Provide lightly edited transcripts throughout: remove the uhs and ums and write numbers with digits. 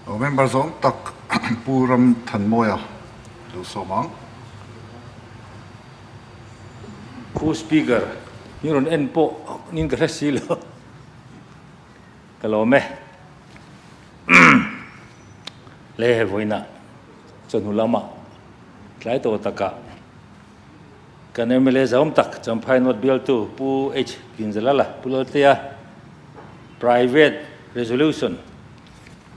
Member zawng tak Pu Ramthanmawia lo sawm ang. Pu Speaker, ni rawn en pawh nin ka hre si lo. Ka lawm e. Le vawiinah chawhnu lamah tlai tawh takah kan mla zahawm tak Champhai North bialtu Pu H Kinzalala Pu Laltea Private Resolution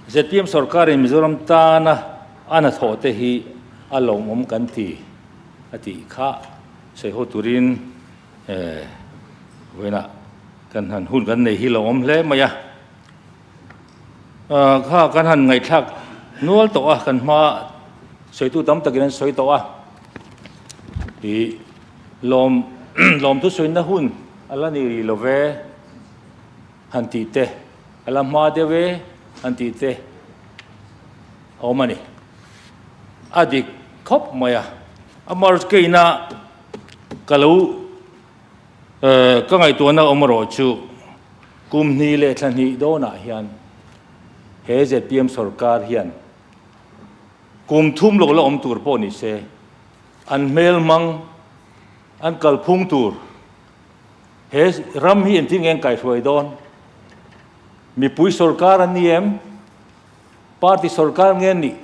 zpm sorkarin Mizoram tana a hnathawh te hi a lawmawm kan ti a tih kha sawi ho turin vawiinah kan han hun kan nei hi lawmawm hle mai a. Kha kan han ngaihthlak nual tawh a, kan hma sawitu tam takin an sawi tawh a. Ih lawm lawmthu sawina hun a la ni rih lo ve han tih te, a la hma deuh e han tih te a awm a ni. A dik khawp mai a, amaherawhchu ka lo Ka ngaihtuahna awm erawh chu kum hnih leh thla hnih dawnah hian he zpm sorkar hian kum thum lo la awm tur pawh ni se, an hmel hmang, an kalphung tur he ram hi engtin nge an kaihruai dawn? Mipui sorkar an ni em? Party sorkar nge an nih?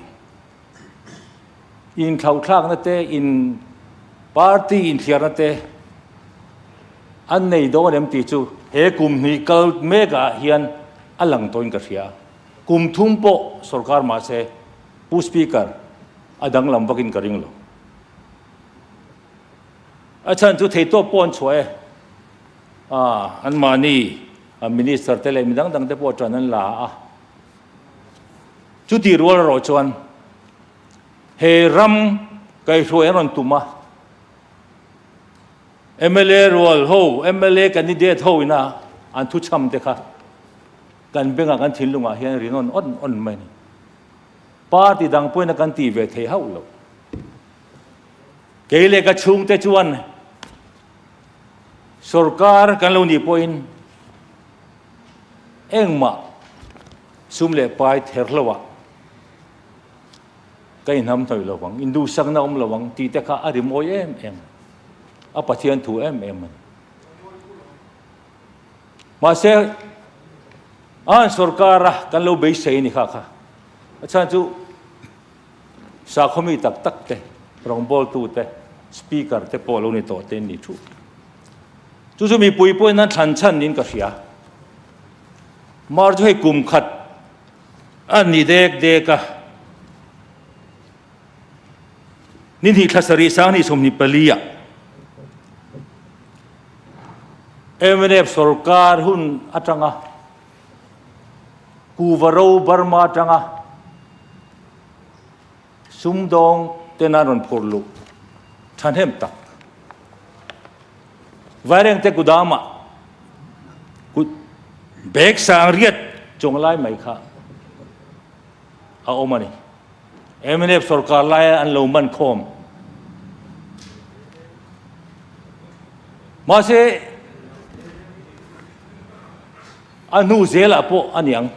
Inthlauhthlakna te, in party inthliarna te an nei dawn em tih chu he kum hnih kal mekah hian a lang tawhin ka hria. Kum thum pawh sorkar mahse Pu Speaker a danglam vakin ka ring lo. A chhan chu theihtawp pawh an chhuah e. Anmahni minister te leh midang dang te pawh ṭan an la a. Chuti rual erawh chuan he ram kaihhruai an rawn tum a, mla rual ho, mla candidate ho ina an thuchham te kha kan bengah kan thinlungah hian rin awn awn awn mai a ni. Party dang pawhin a kan tih ve thei hauh lo. Kei leh ka chhungte chuan sorkar kan lo nih pawhin Engmah sum leh pai ther hlauh ah ka inham hnawih lo vang, induhsakna awm lo vang tih te kha a rimawi em em a, Pathian thu em em a ni. Mahse, an sorkar a kan lo beisei ni kha kha, a chhan chu sakhawmi tak tak te, rawngbawltu te, speaker te pawh lo ni tawh te an ni thu. Chu chu mipui pawhin an thlan chhan niin ka hria. Mar chu hei kum khat a ni dek dek a, ni hnih thla sarih sang hnih 24 ah mnf sorkar hun atanga Kuvaro Burma atanga Sumdawng ten an rawn phur luh thahnem tak. Vairengte kudamah kut bag sang riat chuang lai mai kha a awm a ni. Mnf sorkar laia an lo man khawm. Mahse a hnu zelah pawh a niang.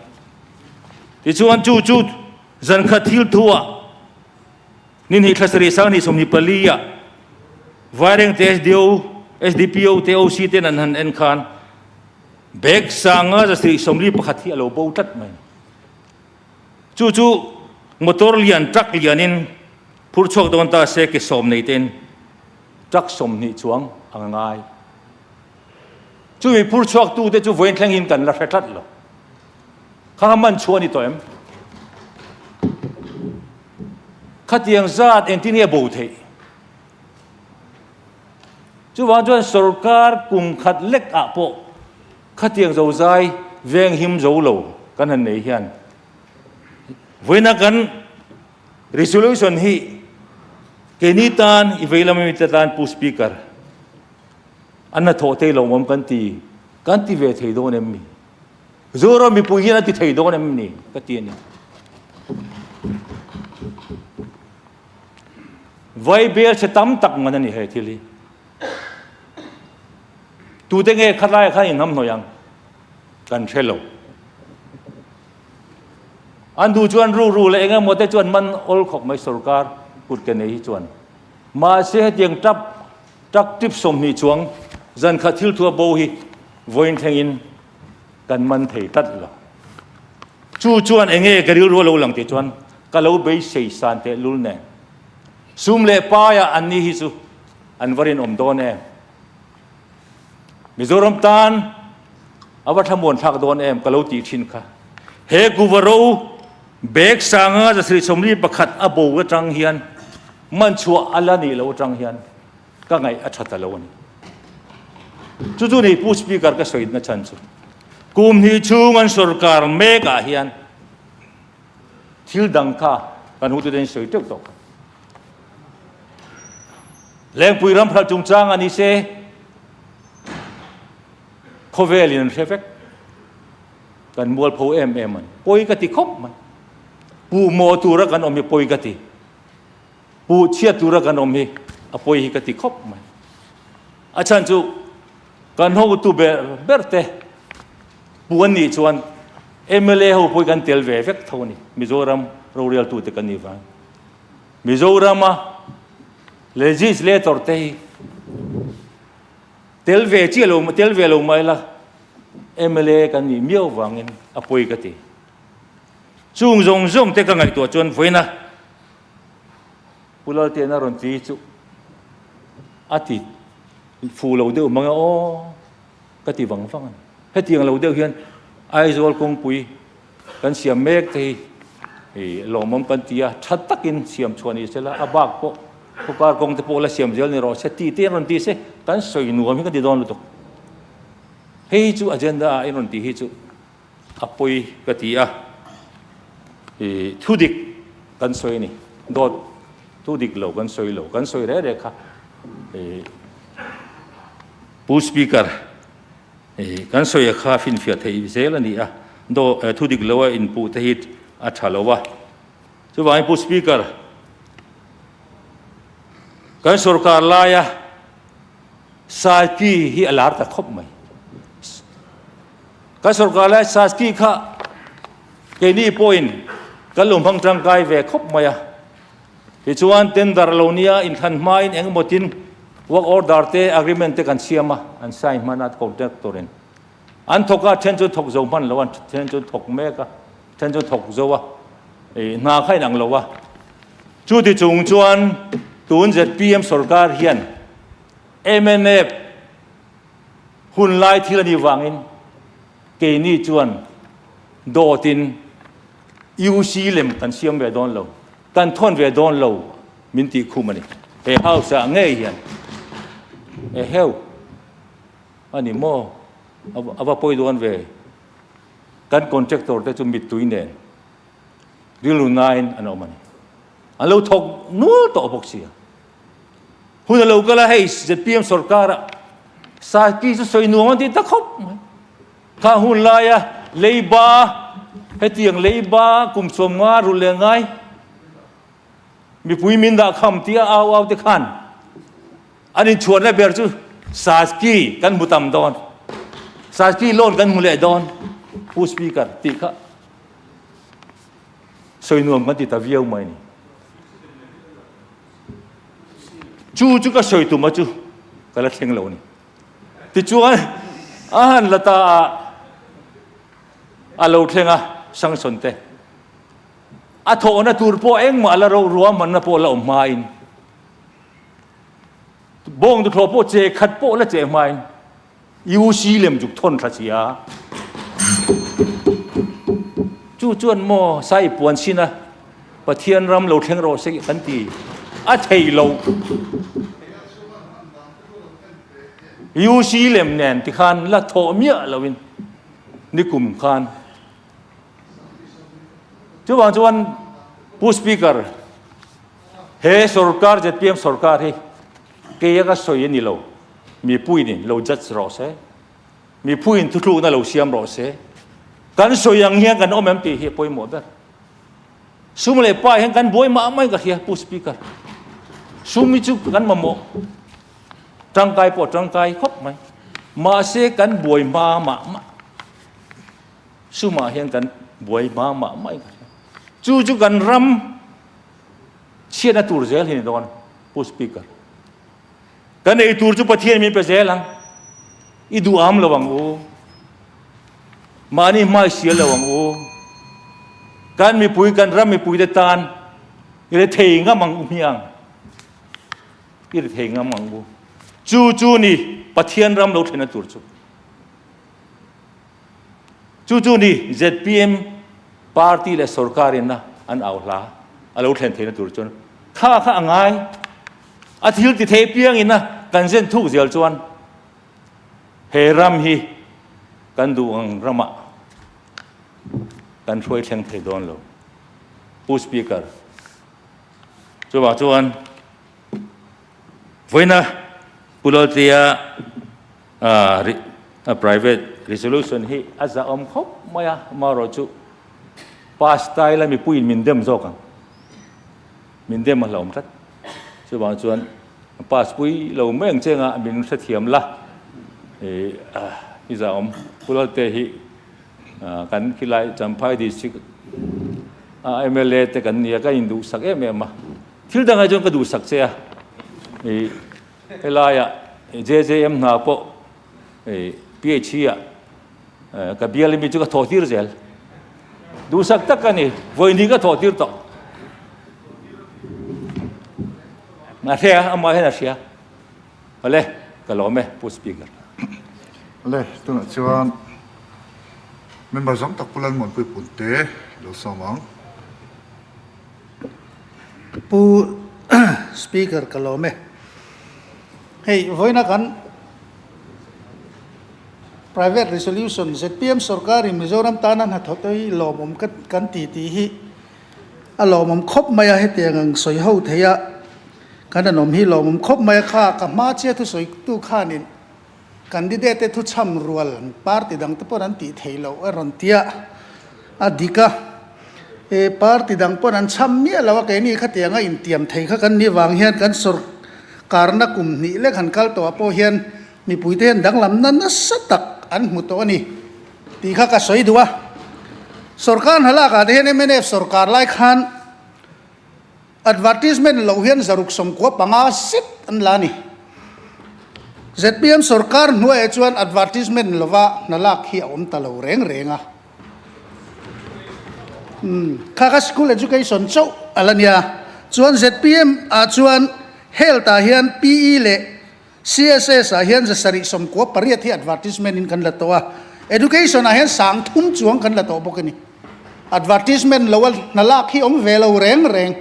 Tichuan chu chu Zan khat thil thu ah ni hnih thla sarih sang hnih 24 ah Vairengte SDO, SDPO te OC ten an han en khan bag sanga zasarih 41 hi a lo bo tlat mai. Chu chu motor lian truck lianin phur chhuak dawn ta se ke sawm nei ten truck 20 chuang a ngai. Chumi phur chhuak tu te chu vawiin thleng in kan la hre tlat lo. Kha kha man chhuah a ni tawh em? Khatiang zat engtin nge bo theih? Chuvang chuan sorkar kum khat lek ah pawh khatiang zo zai veng him zo lo kan han nei hian vawiina kan resolution hi keini tan i vei lam ami te tan Pu Speaker an hnathawh te lawmawm kan ti kan ti ve thei dawn em mi? Zoram mipui hian a ti thei dawn em ni? Ka ti a ni. Vai bel chhe tam tak man a ni he thil hi. Tute nge khatlaiah khan inhnam hnawih ang? Kan hre lo. An duh chuan rukru leh eng emaw te chuan man awl khawp mai sorkar kut ke nei hi chuan. Mahse hetiang tap truck trip 20 chuang zan khat thil thu a bo hi vawiin thlengin kan man thei tlat lo. Chu chuan eng nge ka rilru a lo lang tih chuan ka lo beisei san tehlul nen sum leh paiah an ni hi chu an va rinawm dawn em? Mizoram tan a va thlamuan thlak dawn em ka lo tih thin kha. He Kuvaro bag sanga 741 a bo atang hian man chhuah a la nih loh atang hian ka ngaih a tha ta lo a ni. Chu chu ni Pu Speaker ka sawi na chhan chu. Kum hnih chhung an sorkar mek ah hian thil dang kha kan hutute in sawi teuh tawh. Lengpui ram hralh chungchang a ni se, khawvelin an hre vek. Kan mualpho em em a ni. Pawi ka ti khawp mai. Puh maw tura kan awm hi pawi ka ti. Puh chhiat tura kan awm hi a pawi hi ka ti khawp mai. A chhan chu kan hotu ber ber te puh an nih chuan mla ho pawh hi kan tel ve vek tho a ni. Mizoram roreltute kan nih vang. Mizorama legislator te hi tel ve chiah lo tel ve lo mai la mla kan nih miau vangin a pawi ka ti. Chung zawng zawng te ka ngaihtuah chuan vawiina Pu Laltiana rawn ti chu a ti fu lo deuh mang e aw ka ti vang vang a ni. Hetiang lo deuh hian Aizawl kawngpui Kan siam mek te hi i lawmawm kan ti a, tha takin siam chhuah ni sela, a bak pawh khawkar kawng te pawh la siam zel ni rawh se tih te an rawn ti se, kan sawi nuam hi kan ti dawn lutuk. Hei hi chu agenda ah in rawn tih hi chu a pawi ka ti a, i thu dik kan sawi a ni, dawt thu dik lo kan sawi lo, kan sawi reh reh kha i Pu Speaker. Kan sawi a kha finfiah theih zel a ni a, daw thu dik lo a inpuh te hi a tha lo a. Chuvangin Pu Speaker, kan sorkar laia Saki hi a lar ta khawp mai. Kan sorkar laia Saki kha keini pawhin kan lo hmang tangkai ve khawp mai a. Tichuan tender lo nia inthlan hmain eng emawtin work order te agreement te kan siam a, an sign hman a contractor in. An thawk a, then chu thawk zo hman lo a, then chu thawk mek a, then chu thawk zo a, ih hna kha inang lo a. Chuti chung chuan tun zpm sorkar hian mnf hun lai thil a nih vangin keini chuan dawtin UC lem kan siam ve dawn lo. Kan thawn ve dawn lo min tih khum a ni. He house ah ngei hian e heu a ni maw a va pawi dawn ve. Kan contractor te chu mittui nen rilru nain an awm a ni. An lo thawk nual tawh bawk sia. Hun a lo kal a hei zpm sorkar ah Saki chu sawi nuam an ti ta khawp mai. Kha hun laia leiba, hetiang leiba kum 50 rulh leh ngai mipui min dah kham tia au au te khan an inchhuahna ber chu Saski kan hmu tam dawn, Saski loan kan hmu leh dawn, Pu Speaker tih kha sawi nuam kan ti ta viau mai a ni. Chu chu ka sawi tum a chu ka la thleng lo a ni. Tichuan, a han la ta a, a lo thleng a, Samson te. A thawhna tur pawh engmah a la ro ruahmanna pawh la awm hmain, bawng tuthlawh pawh che khat pawh la che hmain, UC lem zuk thawn thla si a. Chu chuan maw sai puan sin a, Pathian ram lo thleng rawh se kan ti a thei lo. UC lem nen tikhan la thawh miah loin nikum khan chuvang chuan Pu Speaker he sorkar zpm sorkar hi keia ka sawi a ni lo mipuiin lo judge rawh se mipuiin thuthlukna lo siam rawh se kan sawi ang hian kan awm em tih hi a pawimawh ber. Sum leh pa hian kan buai mah mai ka hria Pu Speaker. Sum hi chu kan mamawh tangkai pawh tangkai khawp mai. Mahse kan buai hma mah mah. Sumah hian kan buai hma mah mai ka hria. Chu chu kan ram chhiatna tur zel hi ni dawn Pu Speaker. Kan ei tur chu Pathian min pe zel ang. I duh am lo ang u. Mahni hmai sial lo ang u. Kan mipui kan ram mipui te tan i rethei ngam ang u hmiang. I rethei ngam ang u. Chu chu ni Pathian ram lo thlenna tur chu. Chu chu ni zpm party leh sorkar in a an au hla a lo thlen theihna tur chuan kha kha a ngai. A thil ti thei piang in a kan zen thuk zel chuan he ram hi kan duh ang ramah kan hruai thleng thei dawn lo. Pu Speaker, chuvang chuan vawiina Pu Laltia private resolution hi a zahawm khawp mai a, amaherawhchu pass ta ila mipuiin min dem zawk ang. Min dem a hlauhawm tlat. Chuvang chuan pass pui lo mai ang che anga min hrethiam la i zahawm. Pu Lalte hi kan khilai Champhai district a mla te kan nia ka induhsak em em a. Thil dangah chuan ka duhsak che a. Helaiah JJM hna pawh PHE ah ka bial imi chu ka thawh tir zel. Duhsak tak a ni, vawiin ka thawh tir tawh. A hria, amah hian a hria. Awle, ka lawm e, Pu Speaker. Awle, tunah chuan member zawng tak Pu Lalmuanpui Punte lo sawm ang. Pu Speaker ka lawm e. Hei vawiina kan Private Resolution zpm sorkarin Mizoram tana hnathawh te hi lawmawm kan ti tih hi a lawmawm khawp mai a, hetiang ang sawi ho thei a kan an awm hi lawmawm khawp mai a, kha ka hma chiah thusawi tu khanin candidate te thuchham rual party dang te pawn an tih theih loh a rawn tia a dik a, e party dang pawn an chham miah lo a keini khatianga intiam thei kha kan nih vang hian kan sawrkarna kum hnih lek han kal tawh ah pawh hian mipui te hian danglamna nasa tak an hmu tawh a ni tih kha ka sawi duh a, sawrkar hna lakah te hian mnf sawrkar lai khan Advertisement loh hian zaruk 95 zet an la a ni. Zpm sorkar hnuaiah chuan advertisement lova hna lak hi a awm ta lo reng reng a. Umm kha kha school education chauh a la nia. Chuan zpm ah chuan health ah hian PE leh CSS ah hian 798 hi advertisement in kan la tawh a, Education ah hian 3000 chuang kan la tawh bawk a ni. Advertisement lo a hna lak hi awm ve lo reng reng.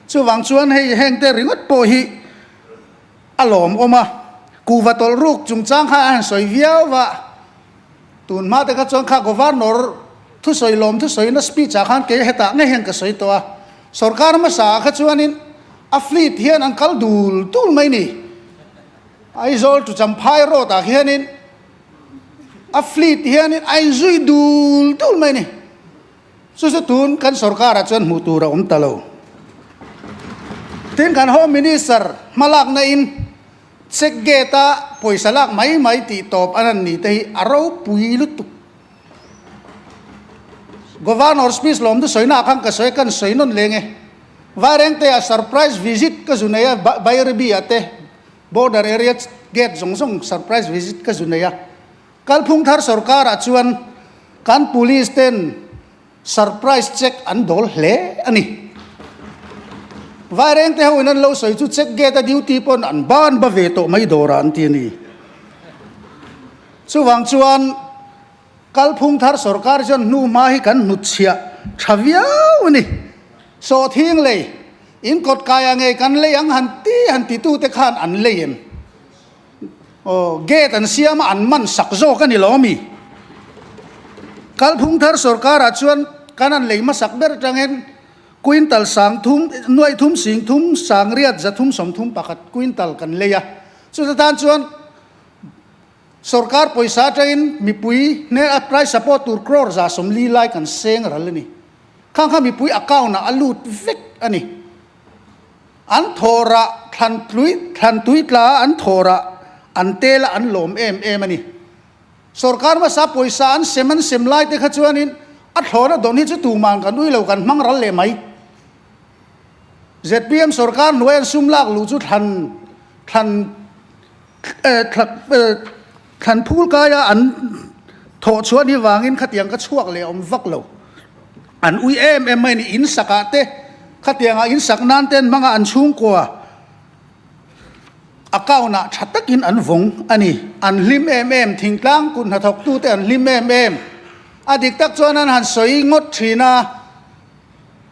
Chuvang chuan hei heng te ringawt pawh hi a lawmawm a, kuhva tawlh ruk chungchang kha a han sawi viau va, tun hma te kha chuan kha Governor thusawi lawm thusawina speech ah khan kei hetah ngei hian ka sawi tawh a, Sorkar hmasa ah kha chuanin a fleet hian an kal dul dul mai ni. Aizawl to Champhai road ah khianin a fleet hianin a inzui dul dul mai ni. Chu chu tun kan sorkar ah chuan hmuh tur a awm ta lo. Tin kan Home Minister hmalakna in check gate a pawisa lak mai mai tih tawp an han ni te hi a ropui lutuk. Governor speech lawm chu sawi nak ang ka sawi kan sawi nawn leng e. Vairengte ah surprise visit ka zu nei a, Bairabi ah te border area gate zawng zawng surprise visit ka zu nei a. Kalphung thar sorkar ah chuan kan police ten surprise check an dawl hle a ni. Vairengte ho in an lo sawi chu check gate a duty pawn an ban ba ve tawh mai dawrah an ti a ni. Chuvang chuan kalphung thar sorkar chuan hnu hma hi kan hnutchhiah tha viau a ni. Sawhthing lei, in kawt kaia ngei kan lei ang han ti han titute khan an lei em? Aw, gate an siam a an man sak zawk a ni lo ami? Kalphung thar sorkarah chuan kan han lei hmasak ber atangin quintal 3000, nuaih thum 3000, 800 331 quintal kan lei a. Chuta tan chuan Sorkar pawisa atangin mipui hnen a price support tur crore 140 lai kan seng ral a ni. Khang kha mipui account ah a lut vek a ni. An thawhrah thlan tlui thlan tui tla an thawhrah an tel a an lawm em em a ni. Sorkar hmasa pawisa an sem an sem lai te kha chuanin A thlawna dawn hi chu tuman kan ui lo, kan hmang ral leh mai. Zpm sorkar hnuai an sum lak luh chu thlan thlan thlan phul kaia an thawh chhuah ni vangin khatiang ka chhuak leh awm vak lo. An ui em em mai a ni, in sakah te khatiangah in sak nan te an hmang a, an chhungkua account ah tha takin an vawng a ni. An hlim em em, thingtlang kut hnathawktute an hlim em em. A dik tak chuan an han sawi ngawt thin a.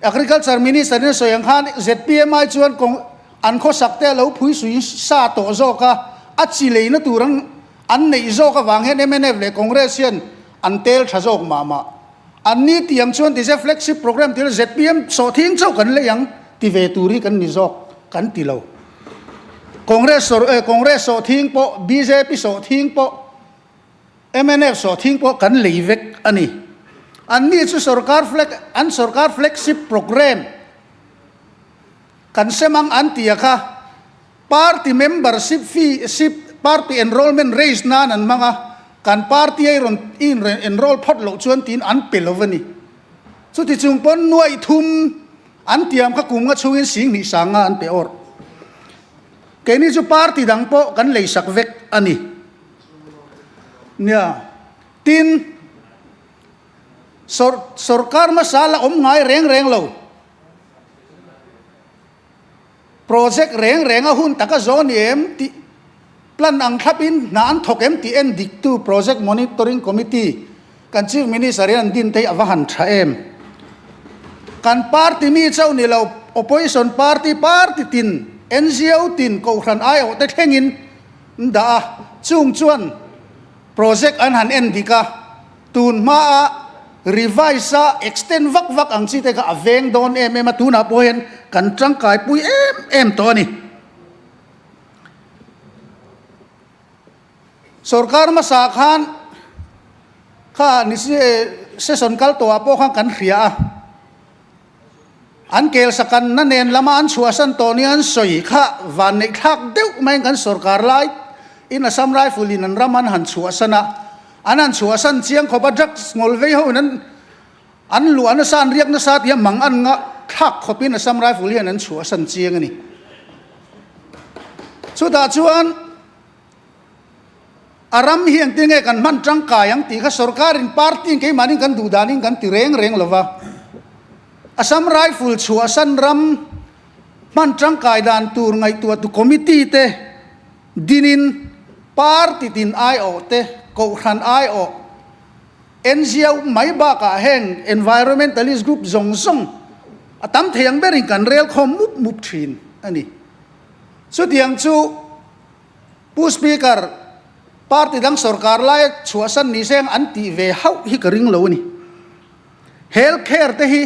Agriculture Minister in a sawi ang khan zpm ai chuan kawng an khawsak te a lo phui sui sa tawh zawk a, a chi leina tur an an neih zawk avang hian mnf leh Congress hian an tel tha zawk mah mah. An ni tih ang chuan ti se flagship programme tih zpm sawhthing chauh kan lei ang ti ve tur hi kan ni zawk kan ti lo. Congress sawr eh Congress sawhthing pawh bjp sawhthing pawh Mnf sawhthing pawh kan lei vek a ni. Anni chu sorkar flag an sorkar flagship programme kan sem ang an ti a kha party membership fee ship party enrolment raise nan an hmang a, kan party a i rawn i enrol phawt loh chuan tiin an pe lo a ni. Chuti chung pawn nuaih thum an tiam kha kum nga chhungin 10,000 sanga an pe awrh. Keini chu party dang pawh kan leisak vek a ni. Nia, tin, sawr, sawrkar hmasa la awm ngai reng reng lo. Project reng reng a hun taka zawn ni em tih plan ang thlapin hna an thawk em tih en diktu Project Monitoring Committee kan Chief Minister hian an din te hi a va han tha em. Kan party mi chauh ni lo, Opposition party party tin, NGO tin, Kohhran aiawh te thlengin An dah a, chung chuan project an han en dik a, tun hmaa revise a extend vak vak ang chi te kha a veng dawn em em a, tunah pawh hian kan tangkai pui em em tawh a ni. Sorkar hmasa khan kha ni session kal tawhah pawh khan kan hria a. An kelsakanna nen lama an chhuahsan tawh nia an sawi kha vanneih thlak deuh maiin kan sorkar lai in Assam Rifle in an ram an han chhuahsan a, an han chhuahsan chiang khawp a, drugs ngawl vei ho in an an luah nasa an riak nasa tia mang an ngah thlak khawp in Assam Rifle hian an chhuahsan chiang a ni. Chutah chuan. A ram hi engtin nge kan hman tangkai ang tih kha sorkarin party in keimahni kan duh danin kan ti reng reng lo va. Assam Rifle chhuahsan ram hman tangkai dan tur ngaihtuahtu committee te dinin party tin aiawh te, kohhran aiawh, NGO mai bakah heng environmentalist group zawng zawng a tam thei ang berin kan rel khawm mup mup thin a ni. Chutiang chu. Pu Speaker, party dang sorkar laia chhuahsan ni seng an tih ve hauh hi ka ring lo a ni. Health care te hi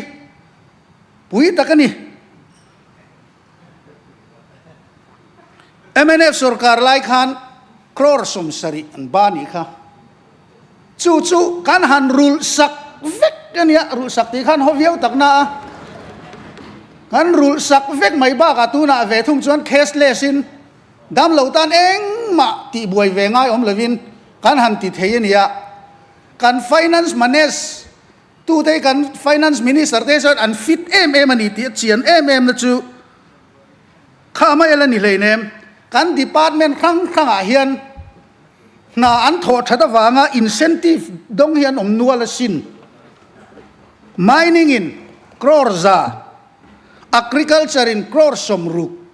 pui tak a ni. Mnf sorkar lai khan crore 70 an ba nih kha. Chu chu kan han rulh sak vek a nia, rulh sak tih khan haw viau tak na a, kan rulh sak vek mai bakah tunah ve thung chuan cashless in Damlo tan engmah tih buai ve ngai awm lovin kan han ti thei a nia. Kan finance manage tute hi kan finance minister te chuan an fit em em a ni tih a chian em em na chu kha mai la ni hleinem. Kan department hrang hrangah hian hna an thawh that avanga incentive dawng hi an awm nual asin. Mining in crore za Agriculture in crore 60,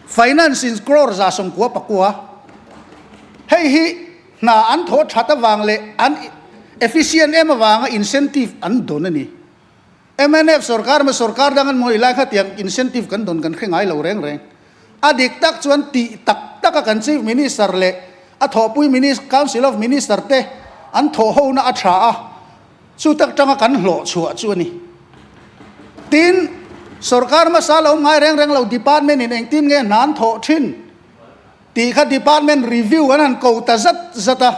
Finance in crore 99. Hei hi hna an thawh that avang leh an efficient em avanga incentive an dawn a ni. Mnf sorkar emaw sorkar dang an mawi lai kha tiang incentive kan dawn kan hre ngai lo reng reng. A dik tak chuan tih tak taka kan Chief Minister leh a thawhpui Council of Minister te an thawhhona a tha a. Chu tak tanga kan hlawh chhuah chu a ni. Tin, sorkar hmasa lo ngai reng reng lo department in engtin nge hna an thawh thin tih kha department review an han ko ta zat zat a.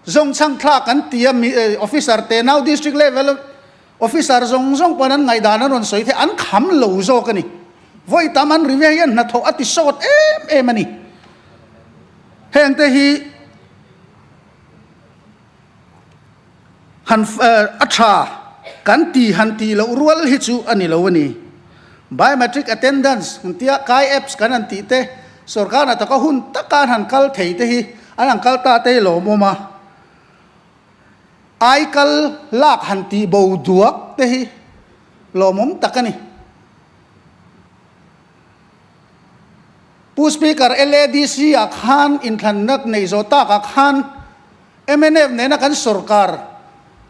Zawngchhang thlak an ti a, officer te nau district level officer zawng zawng pawn an ngaihdan an rawn sawi thei, an kham lo zawk a ni. Vawi tam an review hian hnathawh a ti sawt em em a ni. Hengte hi. Han a tha kan ti han tih loh rual hi chu a ni lo a ni. Biometric attendance han tia kai apps kan han tih te, sorkar hna taka hun taka an han kal thei te hi an han kal ta te hi lawmawm a. Aikal lak han tih bo duak te hi lawmawm tak a ni. Pu Speaker, LADC ah khan inthlanna neih zawh takah khan mnf nena kan sorkar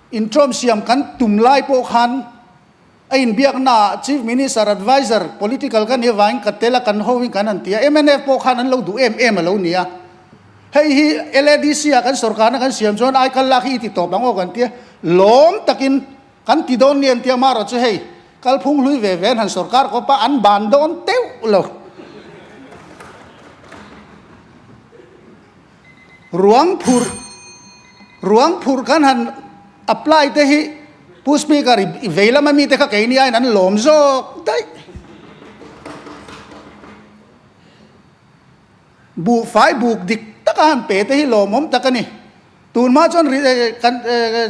intawm siam kan tum lai pawh khan a inbiaknaah Chief Minister Adviser Political ka nih avangin ka tel a, kan hovin kan han ti a, mnf pawh khan an lo duh em em a lo ni a. Hei hi LADC ah kan sorkarna kan siam chuan aikal lak hi i ti tawp ang aw kan ti a, lawm takin kan ti dawn ni an ti a, amaherawhchu chu hei kalphung hlui ve ve an han sorkar kawp a, an ban dawn teuh lo. Ruang phurh ruang phurh kan han apply te hi Pu Speaker i vei lama mite kha keini aiin an lawm zawk daih. Buhfai buk dik taka han pe te hi lawmawm tak a ni. Tun hma chuan kan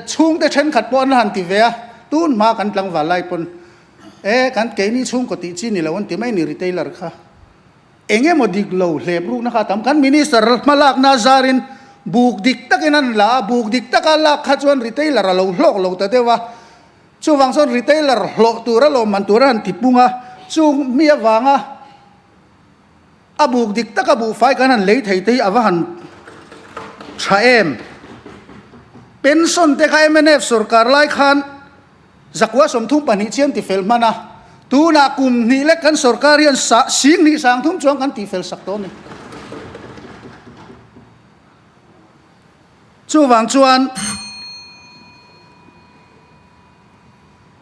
chhungte thenkhat pawh an la han ti ve a, tun hma kan tlangval lai pawn e kan keini chhungkaw tih chi ni lo an ti mai a ni retailer kha. Eng emaw dik lo hlep rukna kha a tam. Kan Minister hmalakna zarin buk dik takin an la a, buk dik taka lak kha chuan retailer a lo hlawk lo ta deuh a. Chuvang chuan retailer hlawh tura lawmman tura han ti pung a, chung mi avanga a buk dik taka buhfai kan han lei thei te hi a va han tha em. Pension te kha mnf sorkar lai khan Zakua 32 chian tifel hman a, tunah kum hnih lek kan sorkar hian sa sing hnih sang thum chuang kan tifel sak tawh a ni. Chuvang chuan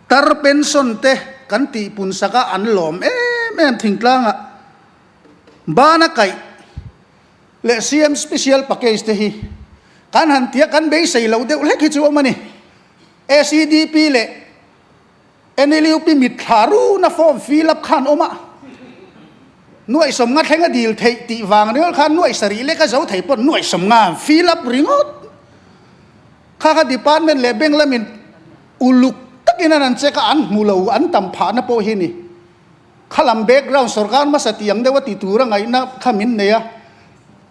tar pension te kan tihpun sak a, an lawm em em thingtlangah bana kaih leh CM special package te hi kan han tia kan beisei loh deuh hlek hi chu awm a ni. SEDP leh NLUP mitthla runa form fill up khan awm a, nuaih sawmnga thleng a dil theih tih vang ringawt khan nuaih sarih lek a zo thei pawn nuaih sawmnga an fill up ringawt. Kha kha department leh bank lamin uluk takin an an check a, an hmu lo an tam phahna pawh hi ni. Khalam background sorkar hmasa tih ang deuh a ti tur a ngaihna kha min nei a,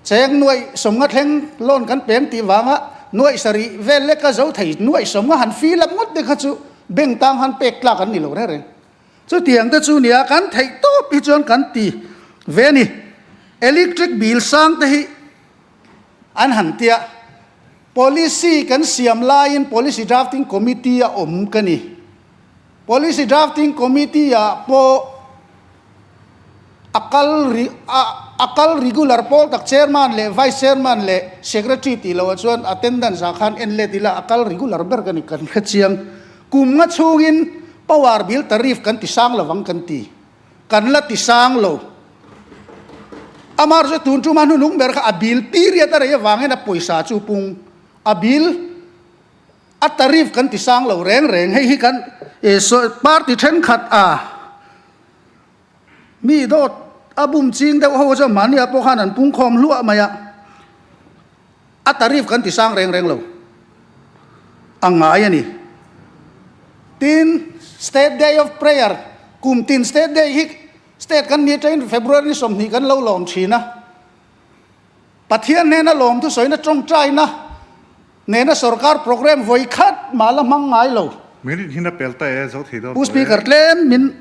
cheng nuaih sawmnga thleng loan kan peng tih vanga nuaih sarih vel leka zo thei nuaih sawmnga han fill up ngawt te kha chu bank tang han pek tlak an ni lo reng reng. Chutiang te chu nia kan theih tawp hi chuan kan ti ve a ni. Electric bill sang te hi an han tia policy kan siam laiin policy drafting committee a awm ka ni. Policy Drafting Committee ah pawh a kal a kal regular pawl tak Chairman leh Vice Chairman leh Secretary tih loh ah chuan attendance ah khan en let ila a kal regular ber ka ni kan hre chiang. Kum nga chhungin power bill tariff kan ti sang lovang kan ti. Kan la ti sang lo. Amar chu tun tuma hnuhnung ber kha a bill period a rei avangin a pawisa chu pung a bill A tariff kan ti sang lo reng reng, hei hi kan party thenkhat a mi dawt a bum ching deuh ho chuan mahni ah pawh khan an pungkhawm hluah mai a, a tariff kan ti sang reng reng lo a ngai a ni. Tin, State Day of Prayer, kum tin State Day hi State kan ni atangin February ni 20 kan lo lawm thin a, Pathian hnena lawmthu sawina tawngtaina nena sorkar programme vawi khat mah la hmang ngai lo. Minute hin a pel ta e, zo thei dawn Pu tawh e. Speaker tlem min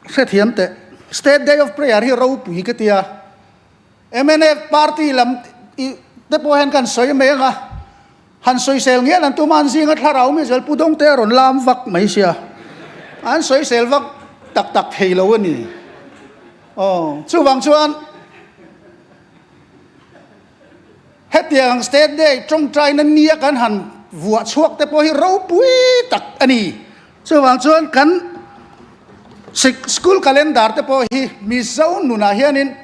hrethiam teh. State Day of Prayer hi ropui ka ti a, mnf party lam i te pawh hian kan sawi mai ang a, han sawisel ngial an tum a, an zinga thlarau mi zel Pu Dawngte a rawn lam vak mai sia, an sawisel vak tak tak thei lo a ni. Aw, chuvang chuan. Hetiang State Day tawngtaina nia kan han vuah chhuak te pawh hi ropui tak a ni. Chuvang chuan kan school calendar te pawh hi Mizo nunah hianin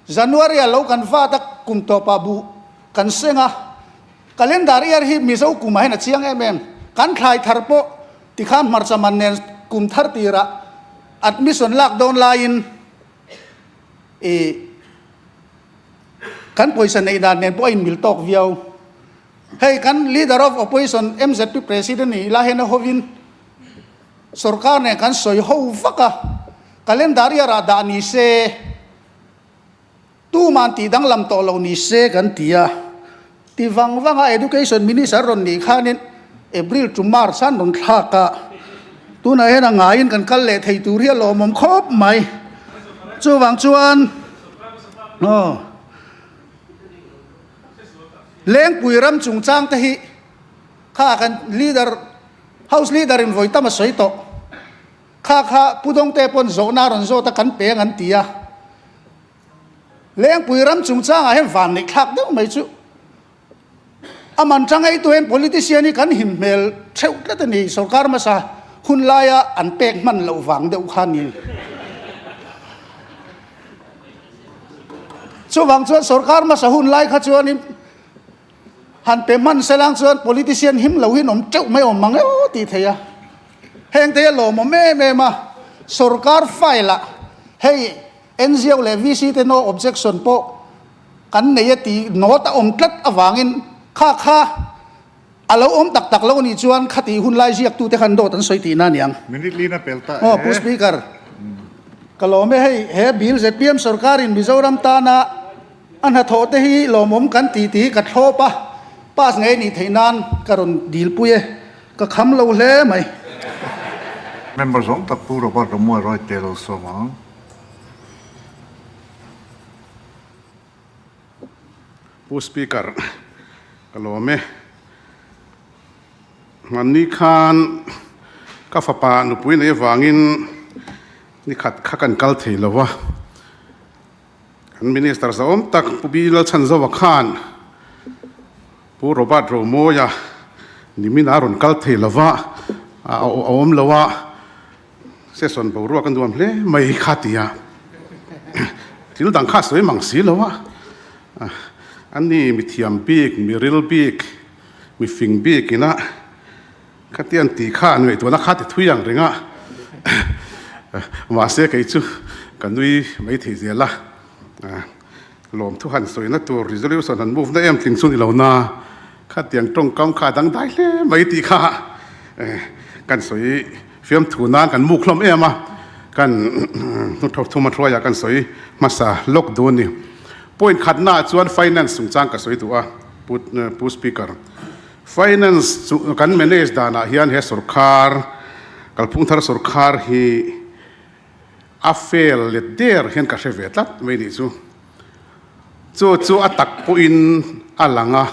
January ah lo kan vat a, kum tawpah buh kan seng a. Calendar year hi Mizo kumah hian a chiang em em. Kan thlai thar pawh tikhan hmarcha man nen kum thar tirah admission lak dawn laiin I kan pawisa neih dan nen pawh a inmil tawk viau. Hei kan Leader of Opposition mzp President nih ila hian a hovin sorkar nen kan sawi ho vak a, calendar year ah dah ni se, tuman tih danglam tawh lo ni se kan ti a. Ti vang vang a Education Minister rawn nih khanin April to March an rawn thlak a, tunah hian a ngaiin kan kal leh thei tur hi a lawmawm khawp mai. Chuvang chuan aw. Lengpui ram chungchang te hi kha kan leader, house leader in vawi tam a sawi tawh. Kha kha Pu Dawngte pawn zawhna a rawn zawt a kan peng an ti a. Lengpui ram chungchangah hian van neih thlak deuh mai chu a man tang ei tu hian politician hi kan him hmel theuh tlat a ni. Sorkar hmasa hun laia an pek hman loh vang deuh kha a ni. Chuvang chuan sorkar hmasa hun lai kha chuanin han pe hman selang chuan politician him lo hi an awm teuh mai awm mang eo tih theih a. Heng te hi a lawmawm em em a, sorkar file ah hei NGO leh VC te no objection pawh kan nei a tih note a awm tlat avangin kha kha a lo awm tak tak lo a nih chuan khatih hun lai ziaktute khan dawt an sawi tihna a ni ang. Minute lina pel ta e. Aw Pu Speaker, ka lawm e hei he bill zpm sorkarin Mizoram tana a hnathawh te hi lawmawm kan tih tih hi ka thlawp a, pass ngei nih theih nan ka rawn dilpui e. Ka kham lo hle mai. Member zawng tak Pu Robert Romuai Roy te lo sawm ang. Pu Speaker, ka lawm e. Hmanni khan ka fapa nupui nei avangin nikhat kha kan kal thei lo a. Kan Minister zahawm tak Pu Bi Lalchhanzova khan Pu Robert Romawia nimin a rawn kal thei lova, a awm lo a, session boruak a nuam hle mai kha ti a, thil dang kha a sawi mang si lo a, ani mithiam bik, miril bik, mifing bik ina Khatiang tih kha an ngaihtuahna kha ti thui ang reng a, mahse kei chu ka nui mai thei zel a, lawmthu han sawina tur resolution han move na em tling chu ni lo na, khatiang tawngkam kha a dangdai hle mai tih kha kan sawi fiamthu nan kan muk hlawm em a, kan thuma hruaiah kan sawi hmasa lawk duh a ni. Point khatnaah chuan finance chungchang ka sawi duh a, Pu Speaker. Finance chu kan manage danah hian he sorkar, kalphung thar sorkar hi a fail let der hian ka hre ve tlat mai nih chu. Chu chu a tak pawhin a lang a,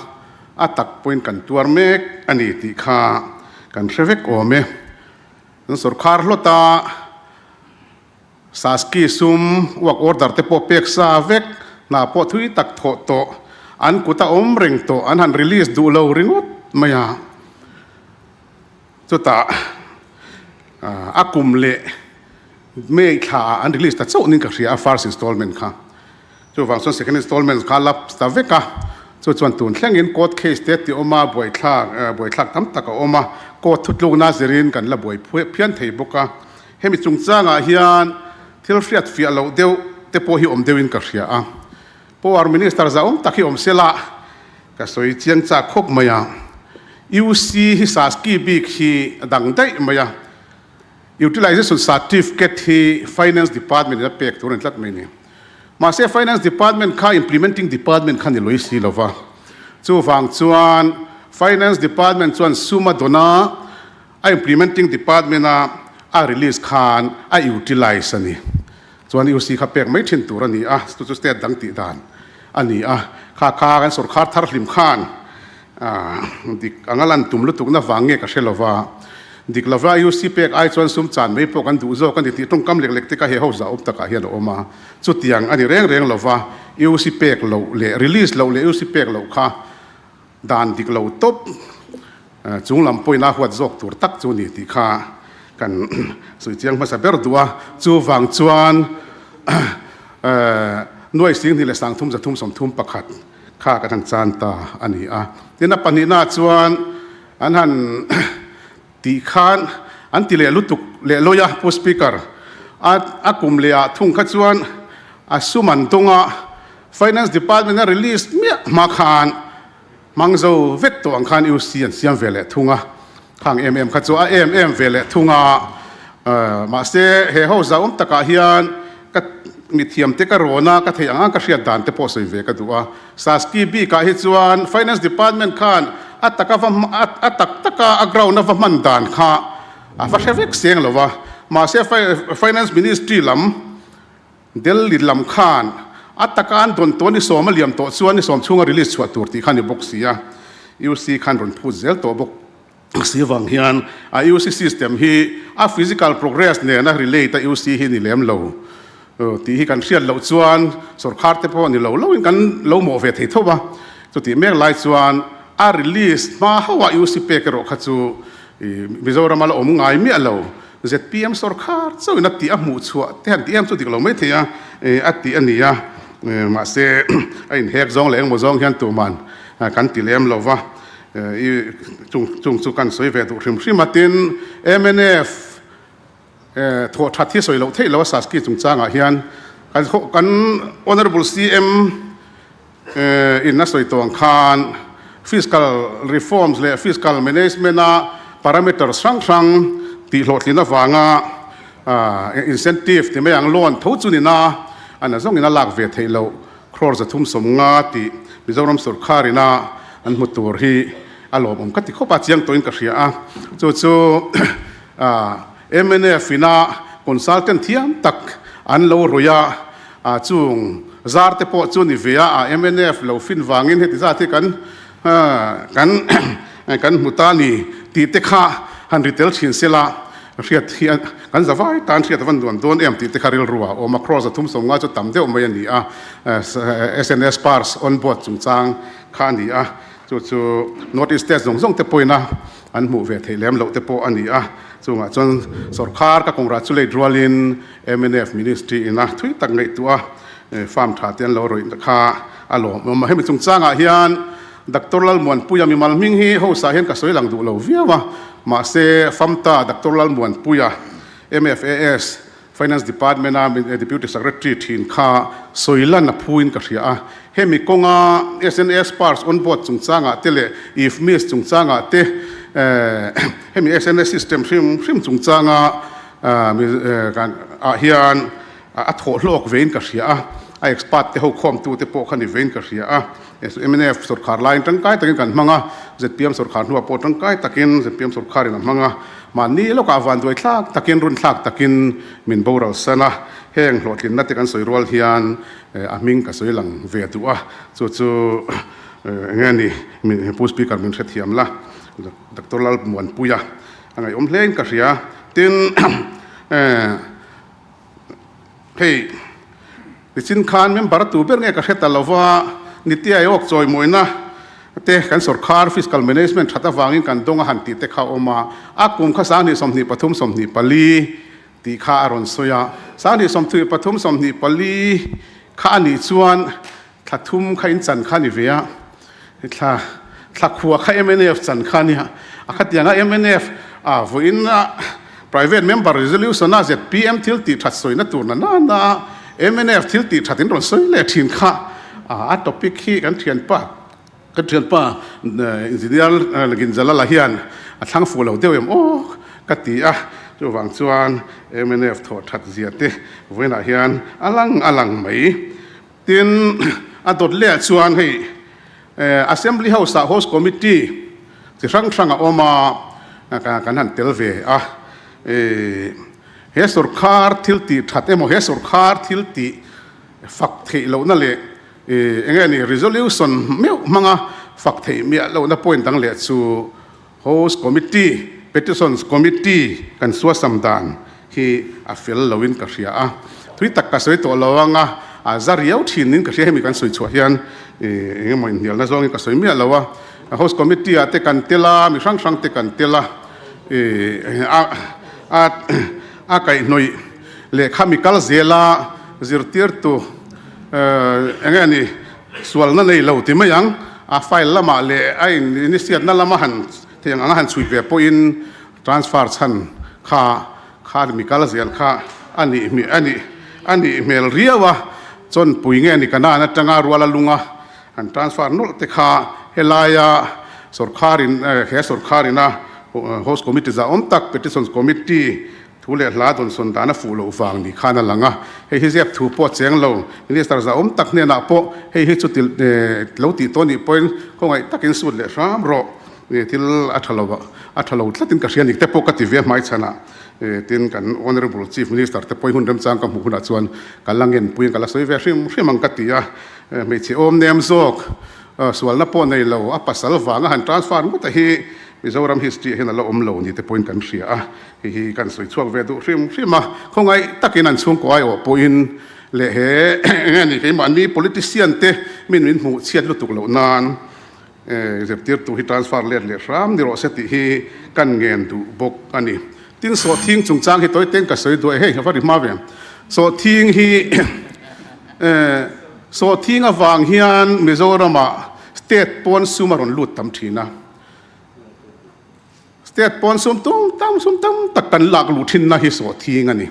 a tak pawhin kan tuar mek a ni tih kha kan hre vek awm e. Kan sorkar hlawt a. Saski sum work order te pawh pek sa vek, hna pawh thui tak thawh tawh, an kut a awm reng tawh, an han release duh lo ringawt mai a. Chutah a kum leh May thla ah an release ta chauh nin ka hria a first installment kha. Chuvang chuan second installment kha lapse ta vek a, chu chuan tun thlengin court case te ti awm a, buaithlak buaithlak tam tak a awm a, court thutlukna zirin kan la buai phian thei bawk a. Hemi chungchangah hian thil hriat fiah loh deuh te pawh hi awm deuhin ka hria a. Power Minister zahawm tak hi awm sela ka sawi chiang chak khawp mai a. UC hi Saski bik hi a dang daih mai a. Utilization Certificate hi Finance Department in a pek tur a ni tlat mai ni. Mahse Finance Department kha Implementing Department kha ni lawih si lova. Chuvang chuan Finance Department chuan sum a dawn a, A implementing department a a release khan a utilize a ni. Chuan UC kha pek mai thin tur a ni a, chu chu state dang tih dan a ni a. Kha kha kan sorkar thar hlim khan dik anga lan tum lutukna vang nge ka hre lova, dik lova UC pek ai chuan sum chan mai pawh kan duh zawk a ni tih tawngkam lek lek te kha he ho zah awm takah hian a awm a. Chutiang a ni reng reng lova UC pek loh leh release loh leh UC pek loh kha Dan dik lo tawp chung lam pawhin a huat zawk tur tak chu ni tih kha kan sawi chiang hmasa ber duh a. Chuvang chuan nuai sing hnih leh sang thum 331 kha kan han chan ta a ni a. Tin a pahnihnaah chuan an han tih khan an ti leh lutuk leh lawi a, Pu Speaker, a kum lehah thung kha chuan a sum an dawng a, Finance Department a release miah hma khan. Hmang zo vek tawh ang khan UC an siam ve leh thung a, khang em em kha chu a em em ve leh thung a. Mahse, he ho zauhawm takah hian ka mithiam te ka rawn a, ka theih ang ang ka hriat dan te pawh sawi ve ka duh a. Saski bikah hi chuan Finance Department khan a taka va a tak taka a ground a va hman dan kha a va hre vek seng lo va. Mahse, Finance Ministry lam Delhi lam khan a taka an dawn tawh ni sawm a liam tawh chuan ni sawm chhunga release chhuah tur tih kha ni bawk si a, UC khan rawn phut zel tawh bawk si vang hian a UC system hi a physical progress nena relate a UC hi ni lem lo tih hi kan hriat loh chuan sawrkhar te pawh ni lo loin kan lo mawh ve thei tho a, chutih mek lai chuan a release hma hauh a UC pek erawh kha chu Mizoram a la awm ngai miah lo. ZPM sawrkhar chauhin a tih a hmuh chhuah te han tih em chu dik lo mai thei a, a tih a ni a, mahse a inhek zawng leh engmaw zawng hian tuman kan ti lem lo va, i chung chung chu kan sawi ve duh hrim hrim a, tin mnf thawh that hi sawi loh theih lo a Saski chungchangah hian kan kan Honourable CM In a sawi tawh ang khan fiscal reforms leh fiscal management-a parameters hrang hrang tihhlawhtlin avanga incentive ti mai ang loan tho chu nina a na zawngin a lak ve theih loh crore 350 tih Mizoram sawrkharina an hmu tur hi a lawmawm ka ti khawp a, chiang tawhin ka hria a. Chu chu mnf ina consultant thiam tak an lo rawih a, A chung zar te pawh chu ni ve a, a mnf lo fin vangin heti zat hi kan kan kan hmu ta ni tih te kha han ri tel thin se la, hriat hi kan za vai tan hriat a van nuam dawn em tih te kha rilru a awm a, cross 350 chu tam deuh mai a ni a, SNS pars on board chungchang kha a ni a, chu chu North East state zawng zawng te pawhin a an hmuh ve theih lem loh te pawh a ni a, chungah chuan sawrkhar ka congratulate rualin mnf ministry ina thui tak ngaihtuah a farm tha te an lo rawih kha a lawmawm a, hemi chungchangah hian Doctor Lalmuanpuia mimal hming hi house ah hian ka sawi lang duh lo viau a, mahse FAMTA Doctor Lalmuanpuia MFAS Finance Department a Deputy Secretary thin kha sawi lan a phuin ka hria a, hemi kawnga SNS Pars on board chungchangah te leh IFMIS chungchangah te hemi SNS system hrim hrim chungchanga ah hian a thawh hlawk vein ka hria a, a expert te ho khawmtu te pawh kha ni vein ka hria a, mnf sawrkhar laiin tangkai takin kan hmang a, zpm sawrkhar hnuah pawh tangkai takin zpm sawrkharin a hmang a, mahni lawkah vanduai thlak takin run thlak takin min boral san a, heng hlawhtlinna te kan sawi rual hian a hming ka sawi lang ve duh a, chu chu eng nge ni Pu Speaker min hrethiam la, Doctor Lalmuanpuia. A ngaihawm hle in ka hria. Tin, hei nichin khan member tu ber nge ka hre ta lova, Niti Aayog chawimawina te kan sawrkhar fiscal management that avangin kan dawng a han tih te kha a awm a, a kum kha 2023 24 tih kha a rawn sawi a. 2023 24 kha a nih chuan Thla thum kha in chan kha ni ve a, thla thla khua kha mnf chan kha nia, a khatianga mnf a vawiin a private member resolution a zpm thil tih that sawina tur na na na a mnf thil tih that in rawn sawi leh thin kha a topic hi kan thianpa kan thianpa engineer Ginjalala hian a thlang fuh lo deuh em aw ka ti a, chuvang chuan mnf thawh that zia te vawiinah hian a lang a lang mai. Tin, a dawt lehah chuan hei Assembly House-ah Host Committee chi hrang hrang a awm a, kan han tel ve a. He sawrkhar thil tih that emaw, he sawrkhar thil tih fak theih lohna leh eng nge ni resolution meuh hmanga fak theih miah lohna point dang leh chu Host Committee, Petitions Committee kan suasam dan hi a fel loin ka hria a, thui tak ka sawi tawh lo ang a, a za riau thin in ka hria hemi kan sawi chhuah hian eng emaw inhnialna zawngin ka sawi miah lo a, Host Committee ah te kan tel a, mi hrang hrang te kan tel a, a a kaihhnawih lehkha mi kal zel a zirtirtu eng nge ni Sualna nei lo ti mai ang, a file lamah leh a inisiatna lama han thei ang anga han chhui ve pawhin transfer chhan kha kha mi kal zel kha a nih hmel a nih a nih hmel riau a, chawnpui nge ni Kanan atanga Ruala lunga han transfer nawlh te kha Helaia sorkharin he sorkharina House Committee zahawm tak Petitions Committee thu leh hla dawnsawn dan a fuh loh vang ni khan a lang a. Hei hi ziak thu pawh a cheng lo. Minister zahawm tak hnenah pawh hei hi chu lo tih tawh nih pawhin khawngaih takin sut leh hram rawh. Thil a tha lo a tha lo tlatin ka hria nik te pawh ka ti ve hmaichhanah. Tin kan Honourable Chief Minister te pawhin hun remchang ka hmuh hunah chuan ka la ngenpuiin ka la sawi ve hrim hrim ang ka ti a. Hmeichhe awm nem zawk sualna pawh nei lo a pasal vanga han transfer ngawt a hi Mizoram history ah hian a la awm lo ni te pawhin kan hria a. Hei hi kan sawi chhuak ve duh hrim hrim a. Khawngaih takin an chhungkaw aiawh pawhin leh he eng nge ni keimahni politician te min min hmuh chhiat lutuk loh nan Zirtirtu hi transfer let leh hram ni rawh se tih hi kan ngen duh bawk a ni. Tin, sawhthing chungchang hi tawi teng ka sawi duai hei, a va ri hma ve. Sawhthing hi sawhthing avang hian Mizoramah state pawn sum a rawn lut tam thin a. State pawn sum tum tam sum tam tak kan lak luh thinna hi sawhthing a ni.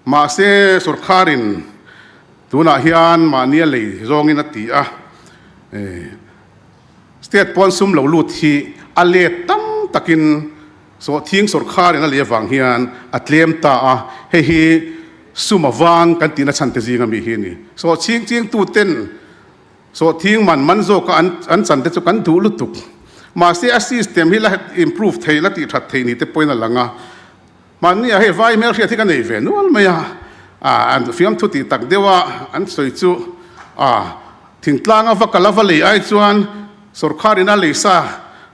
Mahse, sorkharin tunah hian mahnia lei zawngin a ti a, state pawn sum lo lut hi a let tam takin sawhthing sorkharin a lei avang hian a tlem ta a, hei hi sum avang kan tihna chhan te zinga mi hi a ni. Sawhching chingtuten sawhthing man man zawka an chan te chu kan duh lutuk. Mahse, a system hi la improve thei la tih that thei ni te pawhin a lang a. Mahni ah hei vai hmelhriat hi ka nei ve nual mai a, an fiamthu tih tak deuh a an sawi chu thingtlang a va kal a va lei ai chuan sorkar in a lei sa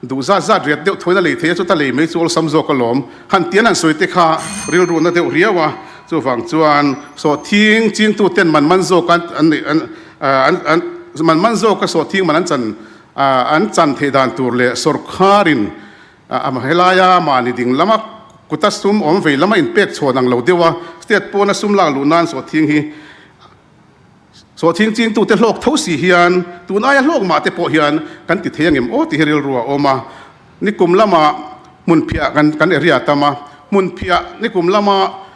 duh zat zat riat deuh thawiin a lei thei a chuta lei mai chu awlsam zawk alawm han ti an han sawi te kha rilru na deuh riau a, chuvang chuan sawhthing chingtu ten man man zawk an an an man man zawk a sawhthing man an chan an chan theih dan tur leh sorkar in A helaia mahni ding lama kuta sum awm vei lama inpek chhuan ang lo deuh a, state pawna sum lak luh nan sawhthing hi sawhthing chingtute hlawk tho si hian tun aia hlawk mah te pawh hian kan ti thei angem aw tih hi rilru a awm a. Nikum lama hmunphiah kan kan area tam a, hmunphiah nikum lama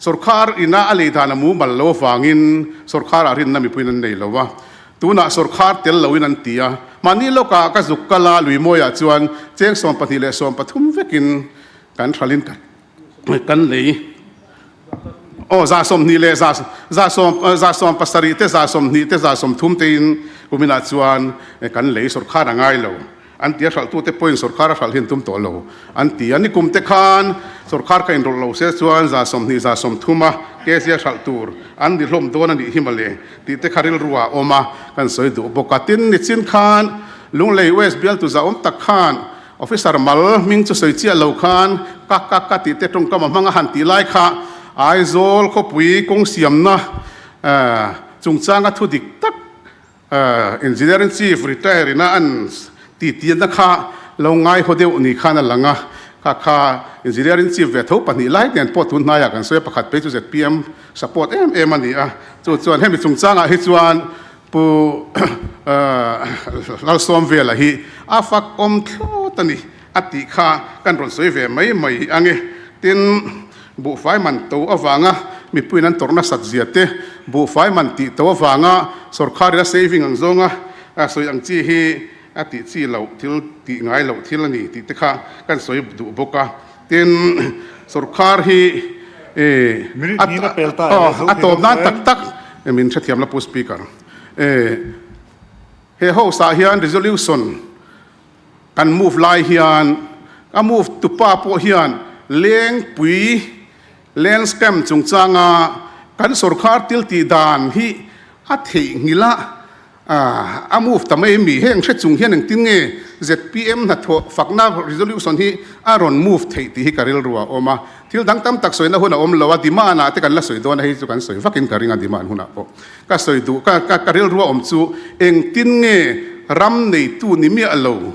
Sorkar ina a lei dan a mumal lo avangin sorkarah rinna mipuiin an nei lo a, tunah sorkar tel loin an ti a. Mahni lawkah ka zuk kal a, Luimawiah chuan cheng 12 leh 13 vekin kan hralin kan lei. Aw, 20 leh za za sawm za sawm pasarih te, za 20 te, za 30 tein kuminah chuan kan lei sorkar a ngai lo. An ti a, hralhtute pawhin sorkar a hralh hi an tum tawh lo an ti a. Nikum te khan sorkar kha inrawlh lo se chuan 20 30 a kz a hralh tur an ni hlawm dawn a nih hi mawle tih te kha rilru ah a awm a, kan sawi duh bawk a. Tin, nichin khan Lunglei West bialtu zahawm tak khan officer mal hming chu sawi chiah lo khan ka ka ka tih te tawngkam a hmang a han tih lai kha Aizawl khawpui kawng siamna chungchanga thu dik tak Engineering Chief retire ina an titianna kha lo ngaihaw deuh ni khan a lang a, kha kha Engineering Chief ve tho pahnih lai nen pawh tun hnaiah kan sawi a, pakhat phei chu zpm support em em a ni a, chu chuan hemi chungchangah hi chuan Pu Lalsawmvela hi a fak awm thlawt a ni a tih kha kan rawn sawi ve mai mai ang e. Tin, buhfai man to avanga mipuiin an tawrh nasat zia te, buhfai man tih to avanga sorkharin a saving ang zawnga sawi ang chi hi a tih chi loh thil tih ngai loh thil a ni tih te kha kan sawi duh bawk a. Tin, sorkhar hi a tawp nan tak tak min hrethiam la Pu Speaker. He house ah hian resolution Kan move lai hian a move tupa pawh hian Lengpui Land Scam chungchanga kan sorkar thil tih dan hi a theihnghilh a, a move ta mai mi. Heng hre chung hian engtin nge zpm hnathawh fakna resolution hi a rawn move theih tih hi ka rilru a awm a. Thil dang tam tak sawina hun a awm lo a, demand ah te kan la sawi dawn a, hei chu kan sawi vakin ka ring a demand hunah pawh. Ka sawi duh, ka ka ka rilru a awm chu engtin nge ram neitu ni miah lo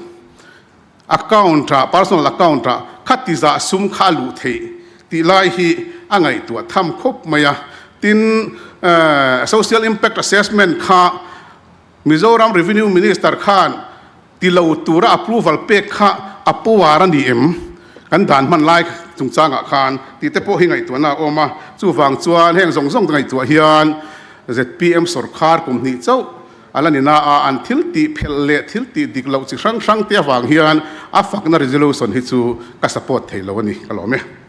account ah, personal account ah khati zah sum kha a luh theih tih lai hi a ngaihtuah tham khawp mai a. Tin, social impact assessment kha Mizoram Revenue Minister khan Ti lo tura approval pek kha a power a ni em? Kan dan hman lai chungchangah khan tih te pawh hi ngaihtuahna a awm a, chuvang chuan heng zawng zawng te ngaihtuah hian zpm sorkar kum hnih chauh A la ni na a, an thil tih phelh leh thil tih dik loh chi hrang hrang te avang hian a fakna resolution hi chu ka support thei lo a ni, ka lawm e.